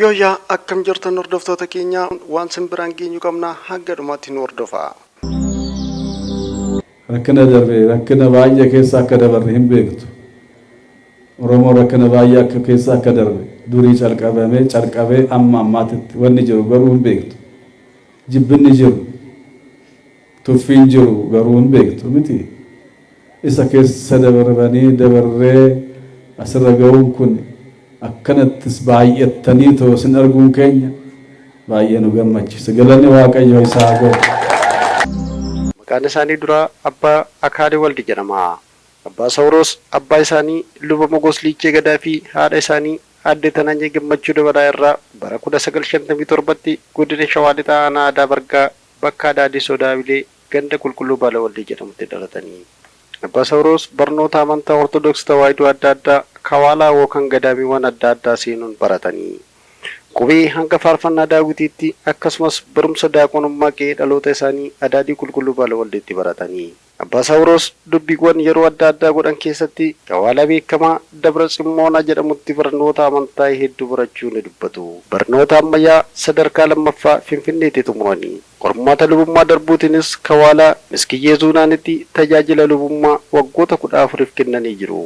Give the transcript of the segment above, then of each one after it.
Yooyyaa akkam jirtan hordoftoota keenya waan sin biraan geenyu qabna hanga dhumaatti nu hordofaa. Rakkina darbe rakkina baay'ee keessa akka dabarre hin beektu. Oromoon rakkina baay'ee akka keessa akka darbe durii calqabamee calqabee amma ammaatitti wanni jiru garuu hin beektu. Jibbinni jiru tuffiin jiru garuu hin beektu miti. Isa keessa dabarbanii dabarree asirra ga'uun kun akkanattis baay'attanii too isin arguun keenya baay'ee nu gammachiisa. Galanni Waaqayyoo isaa haa ga'u. Maqaan isaanii duraa Abbaa Akaalee Waldi jedhama. Abbaa Sawuroos abbaa isaanii Luba Mogos Liichee Gadaa fi haadha isaanii Aadde Tanaanyee Gammachuu Dabalaa irraa bara 1957tti Godina Shawaa Lixaa Aanaa Adaa Bargaa bakka Adaadii Sodaabilee ganda Qulqulluu Baalawaldee jedhamutti dhalatanii. Abbaa Sawuroos barnoota amantaa Ortodoks Tawaahidoo adda addaa Kawaalaa yookan gadaamiiwwan adda addaa seenuun baratanii. Qubee hanga faarfannaa Daawwitiitti akkasumas barumsa daaqonummaa qe'ee dhaloota isaanii Adaadii Qulqulluu Baalawaldeetti baratanii. Abbaa Saawuroos dubbiiwwan yeroo adda addaa godhan keessatti Kawaalaa beekamaa Dabra Tsimmoonaa jedhamutti barnoota amantaa hedduu barachuu ni dubbatu. Barnoota ammayyaa sadarkaa lammaffaa Finfinneetti xumuranii. Qormaata lubummaa darbuutiinis Kawaalaa Miskiyyee Zuunaanitti tajaajila lubummaa waggoota 14f kennanii jiru.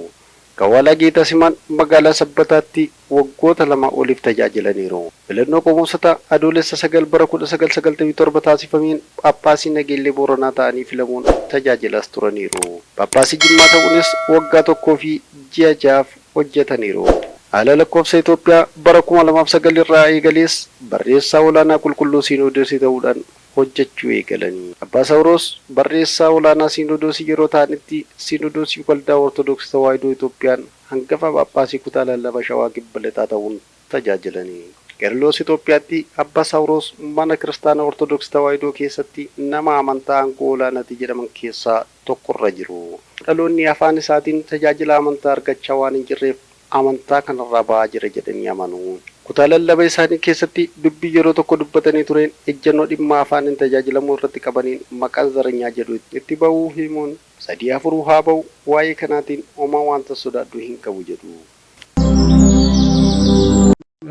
Kawaalaa Geetasimaan magaalaa Sabbataatti waggoota 2 oliif tajaajilaniiru. Filannoo qomoosota Adoolessa 9 bara 1997 taasifameen Phaaphaasii Nageellee Booranaa ta'anii filamuun tajaajilaas turaniiru. Phaaphaasii Jimmaa ta'uunis waggaa tokkoo fi ji'a ja'aaf hojjetaniiru. Haala lakkoofsa Itoophiyaa bara 2009 irraa eegalees barreessaa olaanaa Qulqulluu Siinoodosii ta'uudhaan hojjechuu eegalani. Abbaa Sawuroos barreessaa olaanaa Siinodoosii yeroo ta'anitti Siinodoosii Waldaa Ortodoksii Tawaahidoo Itoophiyaan hangafa Phaaphaasii kutaa lallaba Shawaa Kibba Lixaa ta'uun tajaajilani. Qeerloos Itoophiyaatti Abbaa Saawuroos mana kiristaana Ortodoksii Tawaahidoo keessatti nama amantaa aangoo olaanaati jedhaman keessaa tokkorra jiru. Dhaloonni afaan isaatiin tajaajila amantaa argachaa waan hin jirreef amantaa kanarraa ba'aa jira jedhanii amanu. Kutaa lallaba isaanii keessatti dubbii yeroo tokko dubbatanii tureen ejjennoo dhimma afaaniin tajaajilamuu irratti qabaniin maqaan zaranyaa jedhu itti ba'uu himuun sadii afuruu haa ba'u waa'ee kanaatiin homaa waantan sodaadhu hin qabu jedhu.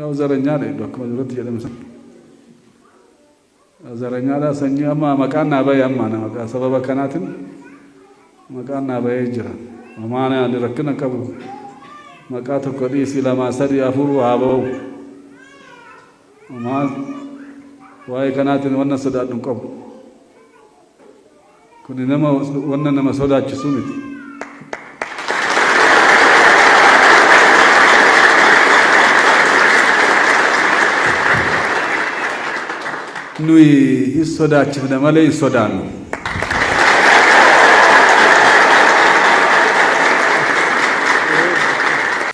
Yaw zaranyaadha jedhu akkuma duratti jedhame sana. Zaranyaadha sanyii amma maqaan naa bahe amma ana maqaa sababa kanaatiin maqaan naa bahee jira. Homaan ani rakkina qabu maqaa tokko dhiisii lamaa sadii afur haa bahu. Homaa waa'ee kanaatiin wanna sodaadhu hin qabu. Kuni nama wanna nama sodaachisu miti. Nuyi hin sodaachifna malee hin sodaannu.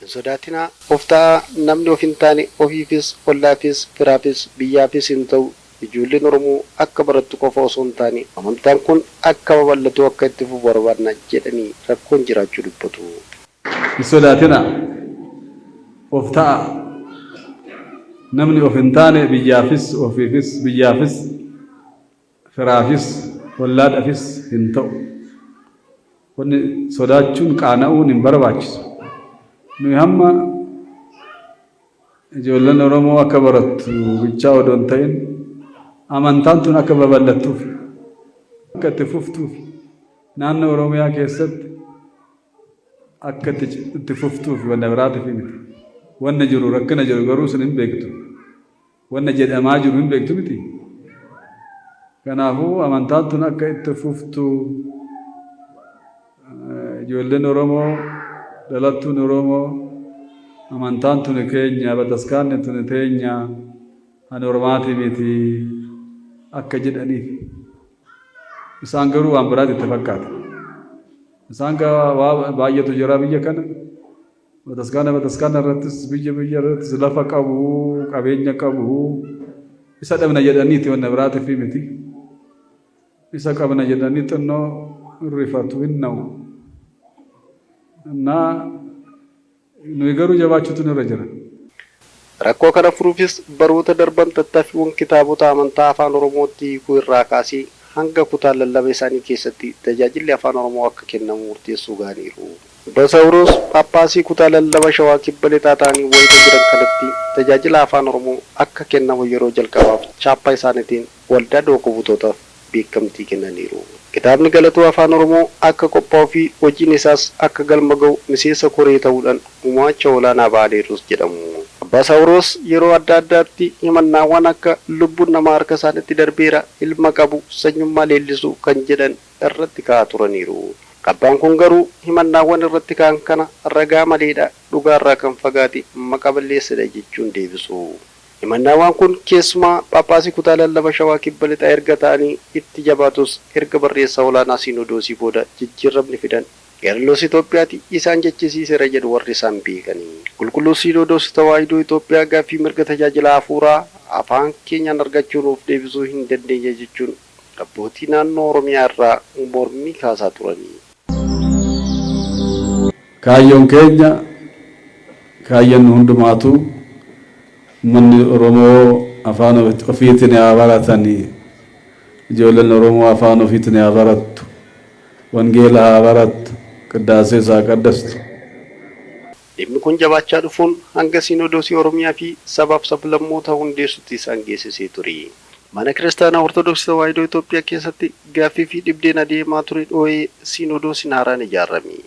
Hin sodaatinaa, of ta'aa, namni of hin taane ofiifis, ollaafis, firaafis, biyyaafis hin ta'u Ijoolleen Oromoo akka barattu qofa osoo hin taane amantaan kun akka babal'atuu akka itti fufu barbaadna jedhanii rakkoon jiraachuu dubbatu. Hin sodaatinaa. Of ta'aa. Namni of hin taane biyyaafis, ofiifis, biyyaafis, firaafis, ollaadhafis hin ta'u. Wanni sodaachuun, qaana'uun hin barbaachisu. Nuyi hamma Ijoolleen Oromoo akka barattu bichaa odoo hin ta'in amantaan tun akka babal'attuuf akka itti fuftuuf naannoo Oromiyaa keessatti akka itti fuftuuf wanna biraatiif miti. Wanna jiru rakkina jiru garuu isin hin beektu. Wanna jedhamaa jiru hin beektu miti. Kanaafuu amantaan tun akka itti fuftu Ijoolleen Oromoo, dhalattuun Oromoo, amantaan tuni keenya, bataskaanni tuni teenya, kan ormaati miti akka jedhaniif. Isaan garuu waan biraati itti fakkaata. Isaan waa baay'eetu jira biyya kana. Bataskaana bataskaana irrattis biyya biyya irrattis lafa qabu, qabeenya qabu. Isa dhabna jedhaniiti wanna biraatiif miti. Isa qabna jedhanii xinnoo hin rifatu, hin na'u. Innaa nuyi garuu jabaachuutu nurra jira. Rakkoo kana furuufis baroota darban tattaaffiiwwan kitaabota amantaa Afaan Oromootti hiikuu irraa kaasee hanga kutaa lallaba isaanii keessatti tajaajilli Afaan Oromoo akka kennamu murteessuu gahaniiru. Abbaa Saawuroos Phaaphaasii kutaa lallaba Shawaa Kibba Lixaa ta'anii wayita jiran kanatti tajaajila Afaan Oromoo akka kennamu yeroo jalqabaaf chaappaa isaaniitiin waldaa duuka buutootaaf beekamtii kennaniiru. Kitaabni Galatoo Afaan Oromoo akka qophaa'uu fi hojiin isaas akka galma ga'u miseensa koree ta'uudhaan gumaacha olaanaa ba'aniirus jedhamu. Abbaa Saawuroos yeroo adda addaatti himannaawwan akka lubbuun namaa harka isaaniitti darbeera, ilma qabu, sanyummaa leellisu kan jedhan irratti ka'aa turaniiru. Abbaan kun garuu himannaawwan irratti ka'an kana ragaa maleedha, dhugaarraa kan fagaate maqa balleessidha jechuun deebisu. Himannaawwan kun keessumaa Phaaphaasii kutaa lallaba Shawaa Kibba Lixaa erga ta'anii itti jabaatus erga barreessaa olaanaa Siinodoosii booda jijjiirramni fidan Qeerloos Itoophiyaati isaan jechisiiseera jedhu warri isaan beekanii. Qulqulluu Siinodoosii Tawaahidoo Itoophiyaa gaaffii mirga tajaajila hafuuraa afaan keenyaan argachuu nuuf deebisuu hin dandeenye jechuun abbootii naannoo Oromiyaa irraa mormii kaasaa turanii. Kaayyoon keenya, kaayyoon hundumaatu, uummanni Oromoo afaan ofiitiin haa baratanii, ijoolleen Oromoo afaan ofiitiin haa barattu, wangeela haa barattu, qiddaasee isaa qaddastu. Dhimmi kun jabaachaa dhufuun hanga Siinodoosii Oromiyaa fi sabaaf sablammoota hundeessutti isaan geessisee ture. Mana Kiristaanaa Ortodoksii Tawaahidoo Itoophiyaa keessatti gaaffii fi dhibdeen adeemaa ture dhoo'ee Siinodoosiin haaraan ijaarame.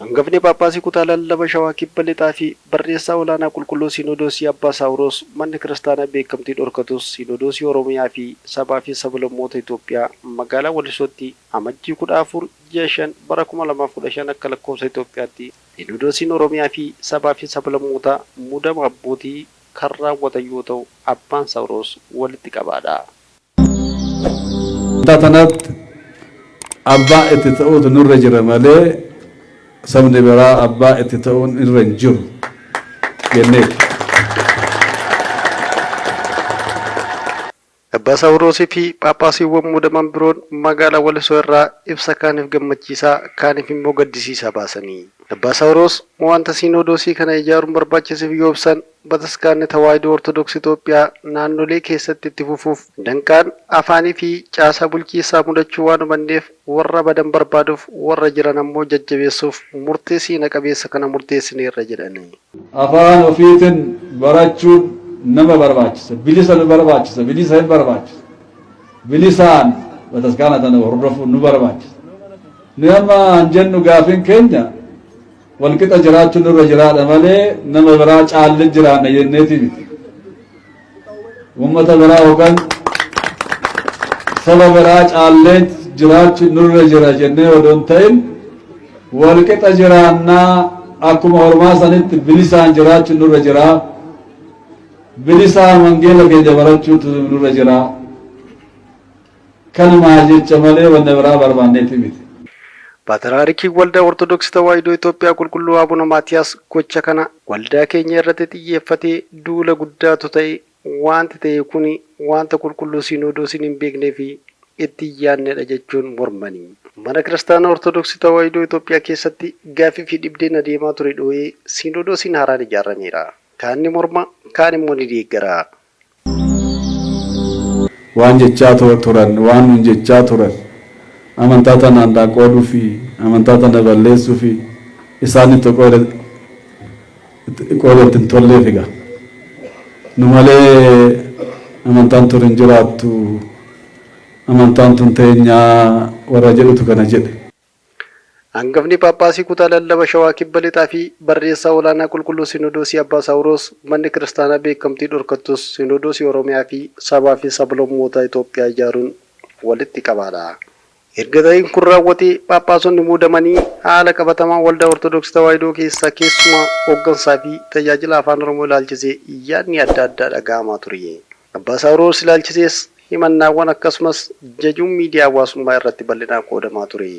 Hangafni Phaaphaasii kutaa lallaba Shawaa Kibba Lixaa fi barreessaa olaanaa Qulqulluu Siinodoosii Abbaa Saawuroos manni kiristaanaa beekamtii dhorkatus Siinodoosii Oromiyaa fi sabaa fi sablammoota Itoophiyaa magaalaa Walisootti Amajjii 14 ji'a 5 bara 2015 akka lakkoofsa Itoophiyaatti Siinodoosiin Oromiyaa fi sabaa fi sablammoota muudama abbootii kan raawwatan yoo ta'u Abbaan Saawuroos walitti qabaadha. Amantaa tanatti abbaa itti ta'uutu nurra jira malee sabni biraa abbaa itti ta'uun irra hin jiru jenneeti. Abbaa Saawuroosii fi Phaaphaasiiwwan muudaman biroon magaalaa Walisoo irraa ibsa kaaniif gammachiisaa kaaniif immoo gaddisiisaa baasanii. Abbaa Saawuroos wanta Siinodoosii kana ijaaruun barbaachiseef yoo ibsan Bataskaanni Tawaahidoo Ortodoksii Itoophiyaa naannolee keessatti itti fufuuf danqaan afaanii fi caasaa bulchiinsaa mudachuu waan hubanneef warra badan barbaaduuf warra jiran ammoo jajjabeessuuf murtee seena qabeessa kana murteessineerra jedhani. Afaan ofiitiin barachuun nama barbaachisa. Bilisa nu barbaachisa. Bilisa hin barbaachisa. Bilisaan bataskaana tana hordofuun nu barbaachisa. Nu amma hin jennu, gaafin keenya walqixa jiraachuun nurra jiraadha malee nama biraa caallee jiraanna jenneeti miti. Uummata biraa yookaan saba biraa caallee jiraachuun nurra jira jennee odoo hin ta'in, walqixa jiraannaa, akkuma hormaa sanitti bilisaan jiraachuun nurra jiraa. Bilisaan wangeela keenya barachuutu nurra jiraa. Kanumaa jecha malee wanna biraa barbaanneeti miti. Paatiraarikiin Waldaa Ortodoksii Tawaahidoo Itoophiyaa Qulqulluu Abuna Maatiyaas gocha kana waldaa keenya irratti xiyyeeffatee duula guddaatu ta'e, wanti ta'e kuni wanta Qulqulluu Siinodoosiin hin beeknee fi itti hin yaadnedha jechuun mormanii. Mana Kiristaanaa Ortodoksii Tawaahidoo Itoophiyaa keessatti gaaffii fi dhibdeen adeemaa ture dhoo'ee Siinodoosiin haaraan ijaarameera. Kaan ni morma, kaan immoo ni deeggara. Waan jechaa turan, waan nun jechaa turan, amantaa tanaan qooduu fi amantaa tana balleessuu fi isaanitti qooda qooda itti hin tolleef egaa. Nu malee amantaan tun hin jiraattu, amantaan tun teenyaa warra jedhutu kana jedhe. Hangafni Phaaphaasii kutaa lallaba Shawaa Kibba Lixaa fi barreessaa olaanaa Qulqulluu Siinodoosii Abbaa Saawuroos manni kiristaanaa beekamtii dhorkattus Siinodoosii Oromiyaa fi sabaa fi sablammoota Itoophiyaa ijaaruun walitti qabaadha. Erga ta'iin kun raawwatee Phaaphaasonni muudamanii haala qabatamaa waldaa Ortodoksii Tawaahidoo keessaa keessumaa hooggansaa fi tajaajila Afaan Oromoo ilaalchisee yaadni adda addaa dhaga'amaa ture. Abbaa Saawuroos ilaalchisees himannaawwan akkasumas jajuun miidiyaa hawaasummaa irratti bal'inaan qoodamaa ture.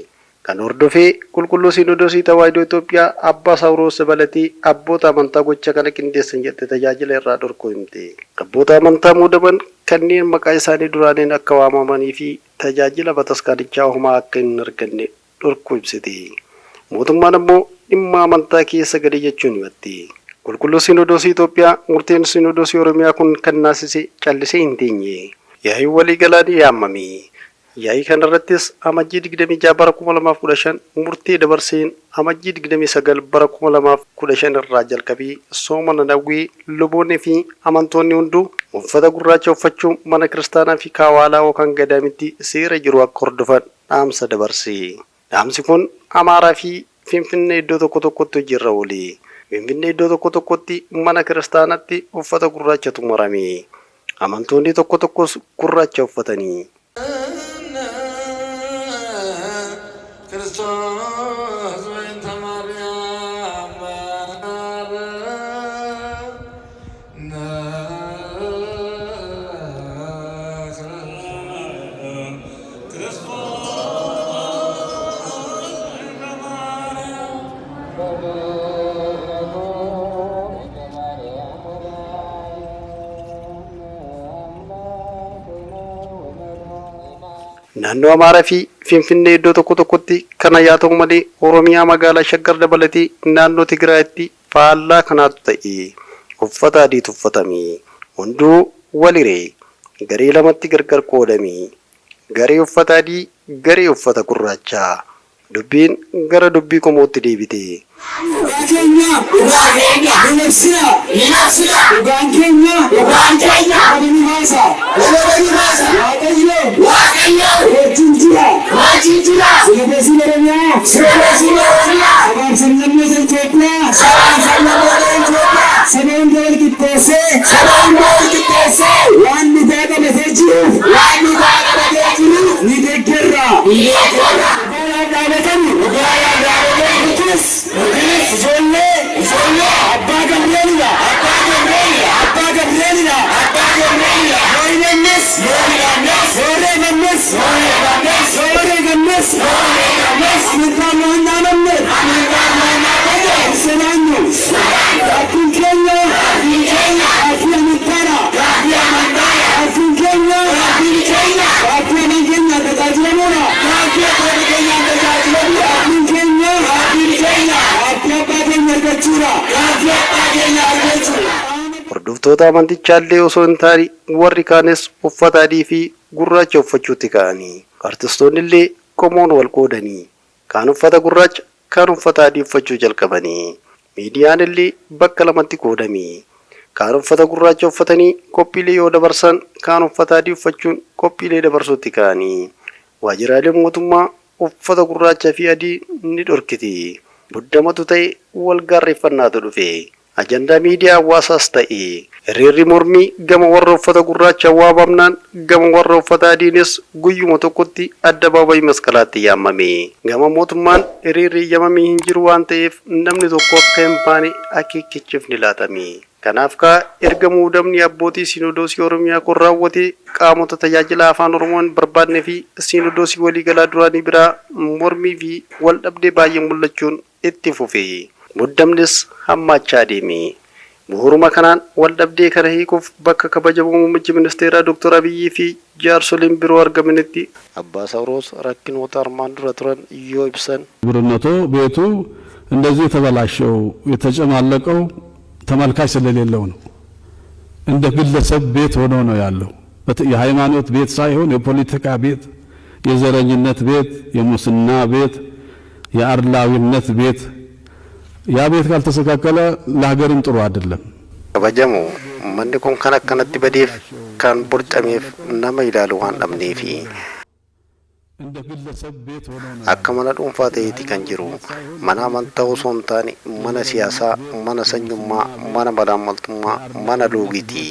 Kan hordofee Qulqulluu Siinodoosii Tawaahidoo Itoophiyaa Abbaa Saawuroos dabalatee abboota amantaa gocha kana qindeessan jette tajaajila irraa dhorkuu himte. Abboota amantaa muudaman kanneen maqaa isaanii duraaniin akka waamamanii fi tajaajila bataskaanichaa homaa akka hin arganne dhorkuu ibsite. Mootummaan ammoo dhimma amantaa keessa gadi jechuun himatti. Qulqulluu Siinodoosii Itoophiyaa murteen Siinodoosii Oromiyaa kun kan naasise callisee hin teenye. Yaa'iin waliigalaa ni yaamame. Yaa'ii kanarrattis Amajjii 26 bara 2015 murtee dabarseen Amajjii 29 bara 2015 irraa jalqabee sooma Nanawwee luboonni fi amantoonni hunduu uffata gurraacha uffachuun mana kiristaanaa fi kaawaalaa yookaan gadaamitti seera jiru akka hordofan dhaamsa dabarse. Dhaamsi kun Amaaraa fi Finfinnee iddoo tokko tokkotti hojiirra oole. Finfinnee iddoo tokko tokkotti mana kiristaanaatti uffata gurraachatu marame. Amantoonni tokko tokkos gurraacha uffatanii. ክርስቶስ በእንተ ማርያም Naannoo Amaaraa fi Finfinnee iddoo tokko tokkotti kana yaa ta'u malee Oromiyaa magaalaa Shaggar dabalatee naannoo Tigraayitti faallaa kanaatu ta'e. Uffata adiitu uffatame. Hunduu wal hire. Garee lamatti gargar qoodame. Garee uffata adii, garee uffata gurraacha. Dubbiin gara dubbii qomootti deebite. Dhugaa keenya dhugaa keenya ni labsina ni labsina dhugaan keenya dhugaan keenya wali ni baasa wali ni baasa Waaqayyo Waaqayyo wajjin jira wajjin jira Sinodosiin Oromiyaa Sinodosiin Oromiyaa sabaaf sablammoota Itoophiyaa sabaaf sablammoota Itoophiyaa saba hunda wal qixxeessee saba hunda wal qixxeessee waan dhugaa qabatee jiruuf waan dhugaa qabatee jiruuf ni deeggarra ni deeggarra dhugaadhaaf dhaabatani dhugaadhaaf dhaabatanii nutis nutis ijoollee ijoollee abbaa Gabrielidha abbaa Gabrielidha abbaa Gabrielidha abbaa Gabrielidha yoo hidhamnes yoo hidhamnes yoo reebamnes yoo reebamnes yoo wareegamnes yoo wareegamnes amantaan nu hin dhaabamne amantaan nu hin dhaabamne hin sodaannu gaaffiin keenya gaaffiin keenya gaaffii amantaadha gaaffii amantaadha gaaffiin keenya gaaffiin keenya gaaffii abbaan keenya tajaajilamuudha gaaffii abbaan keenya tajaajilamuudha gaaffiin keenya gaaffiin keenya gaaffii abbaa keenya argachuudha gaaffii abbaa keenya argachuudha. Hordoftoota amantichaallee osoo hin taane warri kaanis uffata adii fi gurraacha uffachuutti ka'anii. Artistoonni illee qomoon wal qoodanii kaan uffata gurraacha kaan uffata adii uffachuu jalqabanii. Miidiyaan illee bakka lamatti qoodame. Kaan uffata gurraacha uffatanii qophiilee yoo dabarsan kaan uffata adii uffachuun qophiilee dabarsuutti ka'anii. Waajjiraaleen mootummaa uffata gurraachaa fi adii ni dhorkiti. Muddamatu ta'e wal gaarreeffannaatu dhufe. Ajandaa miidiyaa hawaasaas ta'e. Hiriirri mormii gama warra uffata gurraachaa waamamnaan gama warra uffata adiinis guyyuma tokkotti addabaabayii masqalaatti yaamame. Gama mootummaan hiriirri eeyyamamee hin jiru waan ta'eef namni tokko akka hin baane akeekkachiifni laatame. Kanaaf kaa erga muudamni abbootii Siinodoosii Oromiyaa kun raawwate qaamota tajaajila afaan Oromoo hin barbaadne fi Siinodoosii waliigalaa duraanii biraa mormii fi wal dhabdee baay'ee mul'achuun itti fufe. Muddamnis hammaachaa deeme. Bu'uuruma kanaan wal dhabdee kana hiikuuf bakka kabajamoo muummichi ministeeraa Dr. Abiyyii fi jaarsoliin biroo argamanitti Abbaa Sawuroos rakkinoota armaan dura turan yoo ibsan. ክቡርነቶ ቤቱ እንደዚህ የተበላሸው የተጨማለቀው ተመልካች ስለሌለው ነው። እንደ ግለሰብ ቤት ሆኖ ነው ያለው። የሃይማኖት ቤት ሳይሆን የፖለቲካ ቤት፣ የዘረኝነት ቤት፣ የሙስና ቤት፣ የአድላዊነት ቤት። ያ ቤት ካልተስተካከለ ለሀገርም ጥሩ አይደለም። Kabajamoo manni kun kan akkanatti badeef kan borcameef nama ilaalu waan dhabneefi. እንደ ግለሰብ ቤት ሆኖ ነው Akka mana dhuunfaa ta'eeti kan jiru. Mana amantaa osoo hin taane mana siyaasaa, mana sanyummaa, mana malaammaltummaa, mana loogiiti.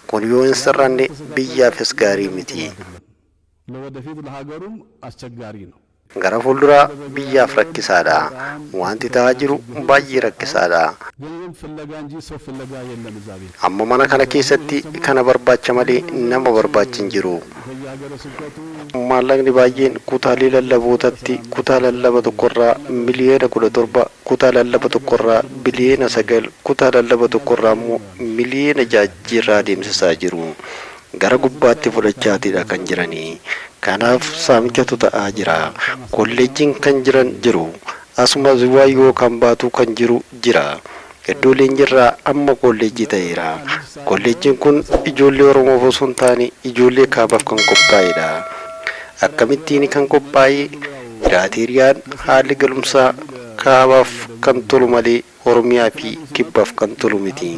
Kun yoo hin sirranne biyyaafis gaarii miti. ለወደፊት ለሀገሩም አስቸጋሪ ነው። Gara fuulduraa biyyaaf rakkisaadha. Wanti ta'aa jiru baay'ee rakkisaadha. ገንዘብ ፍለጋ እንጂ ሰው ፍለጋ የለም እዛ ቤት። Amma mana kana keessatti kana barbaacha malee nama barbaachi hin jiru. በየሀገረ ስብከቱ Maallaqni baay'een kutaalee lallabootatti kutaa lallaba tokkorraa miliyoona 17, kutaa lallaba tokkorraa biliyoona 9, kutaa lallaba tokkorraa immoo miliyoona 6 jijjiirraa adeemsisaa jiru. Gara gubbaatti fudhachaatidha kan jiranii. Kanaaf saamichatu ta'aa jira. Kolleejjiin kan jiran jiru. Asuma Ziwaa yookaan Baatuu kan jiru jira. Iddoo leenjirraa amma kolleejjii ta'eera. Kolleejjiin kun ijoollee Oromoof osoo hin taane ijoollee kaabaaf kan qophaa'edha. Akkamittiin kan qophaa'e? Kiraateeriyaan haalli galumsaa kaabaaf kan tolu malee Oromiyaa fi kibbaaf kan tolu miti.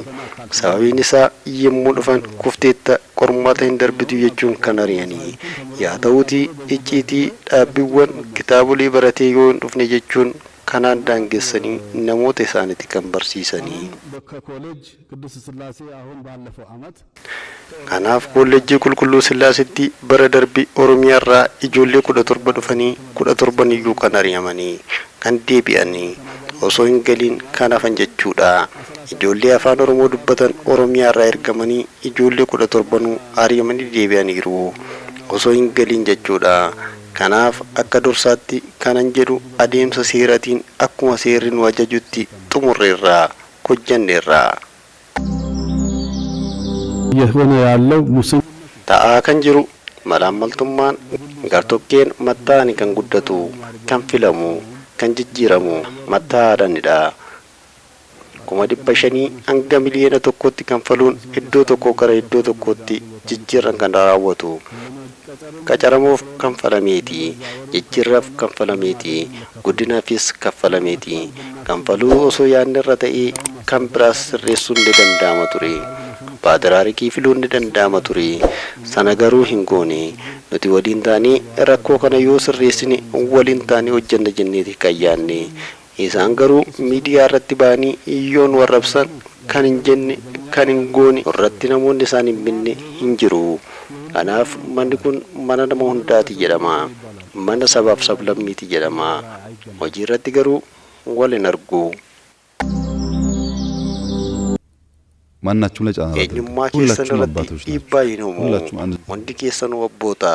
Sababiin isaa yemmuu dhufan kufteetta qormaata hin darbitu jechuun kan ari'anii. Yaa ta'uutii icciitii dhaabbiiwwan kitaabolee baratee yoo hin dhufne jechuun kanaan daangessanii namoota isaanitti kan barsiisanii. በከኮሌጅ ቅዱስ ስላሴ አሁን ባለፈው አመት Kanaaf Kolleejjii Qulqulluu Sillaasetti bara darbe Oromiyaarraa ijoollee 17 dhufanii 17 iyyuu kan ari'amanii kan deebi'anii osoo hin galiin kan hafan jechuudha. Ijoollee afaan Oromoo dubbatan Oromiyaarraa ergamanii ijoollee 17nuu ari'amanii deebi'aniiru osoo hin galiin jechuudha. Kanaaf akka dursaatti kanan jedhu adeemsa seeratiin akkuma seerri nu ajajutti xumurreerra hojjanneerra. እየሆነ ያለው ሙስና Ta'aa kan jiru malaammaltummaan gartokkeen mattaa'ani kan guddatu, kan filamu, kan jijjiiramu mattaa'aadhaanidha. 500,000 hanga 1,000,000tti kanfaluun iddoo tokkoo gara iddoo tokkootti jijjiirran kan raawwatu. Qacaramuuf kanfalameeti, jijjiirraaf kanfalameeti, guddinaafis kaffalameeti. Kanfaluu osoo yaadni irra ta'ee kan biraas sirreessuun ni danda'ama ture. Paatiraarikii filuun ni danda'ama ture. Sana garuu hin goone. Nuti waliin taanee rakkoo kana yoo sirreessine waliin taanee hojjenna jenneeti kan yaadne. Isaan garuu miidiyaa irratti ba'anii yoo nu arrabsan kan hin jenne kan hin goone irratti namoonni isaan hin binne hin jiru. Kanaaf manni kun mana nama hundaati jedhama. Mana sabaaf sablammiiti jedhama. Hojii irratti garuu wal hin argu. ማናችሁም ላይ ጫና Eenyummaa keessan ሁላችሁም irratti አባቶች ናችሁ። dhiibbaa hin uumu. ሁላችሁም አንድ Hundi keessanuu abboota.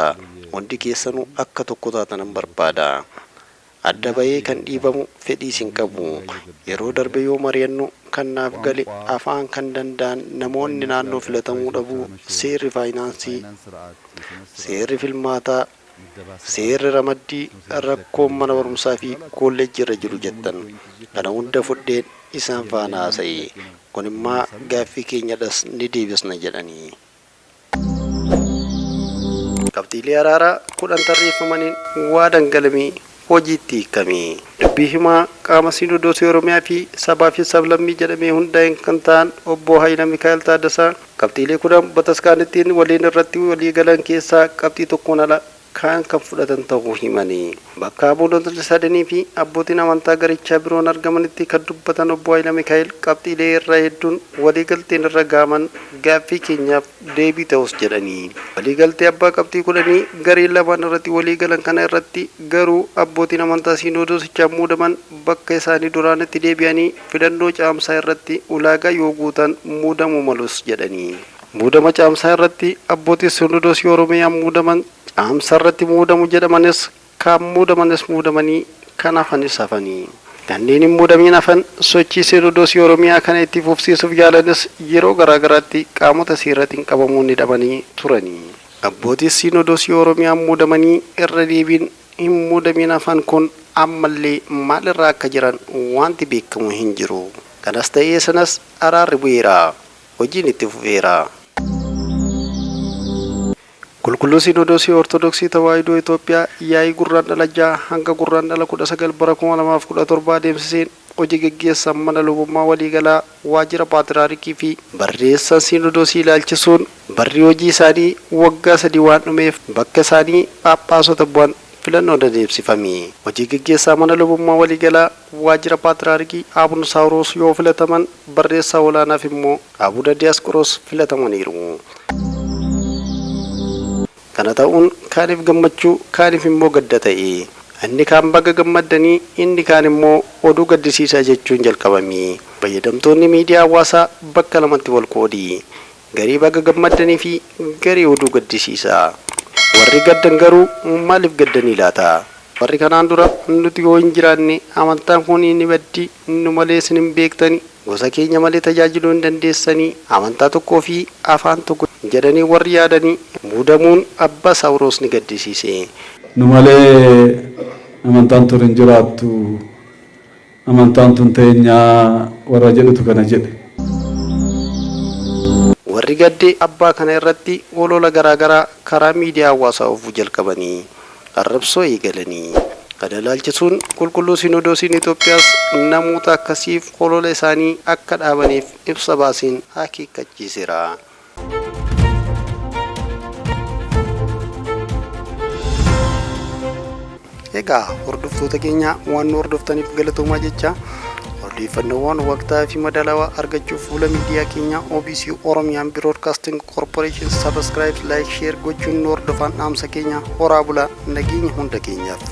Hundi keessanuu akka tokko taatanan barbaada. Adda bahee kan dhiibamu fedhiis hin qabu. Yeroo darbe yoo mari'annu kan naaf gale afaan kan danda'an namoonni naannoo filatamuu dhabuu, seerri faayinaansii, seerri filmaataa, seerri ramaddii rakkoon mana barumsaa fi kolleejjii irra jiru jettan. Kana hunda fudheen isaan faana haasa'e. Kun immoo gaaffii keenyadhas ni deebisna jedhanii. Qabxiilee araaraa 10 tarreeffamaniin waa dangalamee hojiitti hiikame. Dubbii himaa qaama Siinodoosii Oromiyaa fi sabaa fi sablammii jedhamee hundaa'een kan ta'an obbo Hayila Mikaa'el Taaddasaa qabxiilee 10 bataskaanittiin waliin irratti walii galan keessaa qabxii tokkoon ala kaan kan fudhatan ta'uu himanii. Bakka abuunota sadanii fi abbootiin amantaa garichaa biroon argamanitti kan dubbatan obbo Hayila Mikaa'el qabxiilee irraa hedduun waliigalteen irra ga'aman gaaffii keenyaaf deebii ta'us jedhanii. Waliigaltee abbaa qabxii 10 gareen lamaan irratti waliigalan kana irratti garuu abbootiin amantaa siinodoosichaa muudaman bakka isaanii duraanitti deebi'anii filannoo caamsaa irratti ulaagaa yoo guutan muudamuu malus jedhanii. Muudama caamsaa irratti abbootii siinodoosii Oromiyaa muudaman caamsaa irratti muudamu jedhamanis kan muudamanis muudamanii kan hafanis hafanii. Kanneen hin muudamiin hafan sochii siinodoosii Oromiyaa kana itti fufsiisuuf yaalanis yeroo garaa garaatti qaamota seeraatiin qabamuun hidhamanii turanii. Abbootii siinodoosii Oromiyaa muudamanii irra deebiin hin muudamiin hafan kun ammallee maalirraa akka jiran wanti beekamu hin jiru. Kanas ta'ee sanas araarri bu'eera. Hojiin itti fufeera. Qulqulluu Siinodoosii Ortodoksii Tawaahidoo Itoophiyaa yaa'ii Gurraandhala 6 hanga Gurraandhala 19 bara 2017 adeemsiseen hojii geggeessan mana lubummaa waliigalaa waajjira Paatiraarikii fi barreessan Siinodoosii ilaalchisuun barri hojii isaanii waggaa 3 waan dhumeef bakka isaanii Phaaphaasota bu'an filannoon adeemsifame. Hojii geggeessaa mana lubummaa waliigalaa waajjira Paatiraarikii Abuna Saawuroos yoo filataman barreessaa olaanaaf immoo Abuna Diyaasqoros filatamaniiru. Kana ta'uun kaaniif gammachuu kaaniif immoo gadda ta'e. Inni kaan baga gammaddanii inni kaan immoo oduu gaddisiisaa jechuun jalqabame. Fayyadamtoonni miidiyaa hawaasaa bakka lamatti wal qoodi. Garii baga gammaddanii fi garii oduu gaddisiisaa. Warri gaddan garuu maaliif gaddanii laata? Warri kanaan dura nuti yoo hin jiraanne amantaan kun ni baddi nu malee isin hin beektani gosa keenya malee tajaajiluu hin dandeessanii amantaa tokkoo fi afaan tokko jedhanii warri yaadanii muudamuun abbaa Saawuroos ni gaddisiise. Nu malee amantaan tun hin jiraattu amantaan tun teenyaa warra jedhutu kana jedhe. Warri gadde abbaa kana irratti olola garaa garaa karaa miidiyaa hawaasaa oofuu jalqabanii. arrabsoo eegalanii. Kana ilaalchisuun Qulqulluu Sinodoosiin Itoophiyaas namoota akkasiif holola isaanii akka dhaabaniif ibsa baaseen akeekkachiiseera. Egaa hordoftoota keenya waan nu hordoftaniif galatoomaa jecha odeeffannoowwan waqtaa fi madaalawaa argachuuf fuula miidiyaa keenya OBC Oromiyaan Broadcasting Corporation subscribe, like, share gochuun nu hordofaan dhaamsa keenya. Horaa bulaa, nageenya hunda keenyaaf.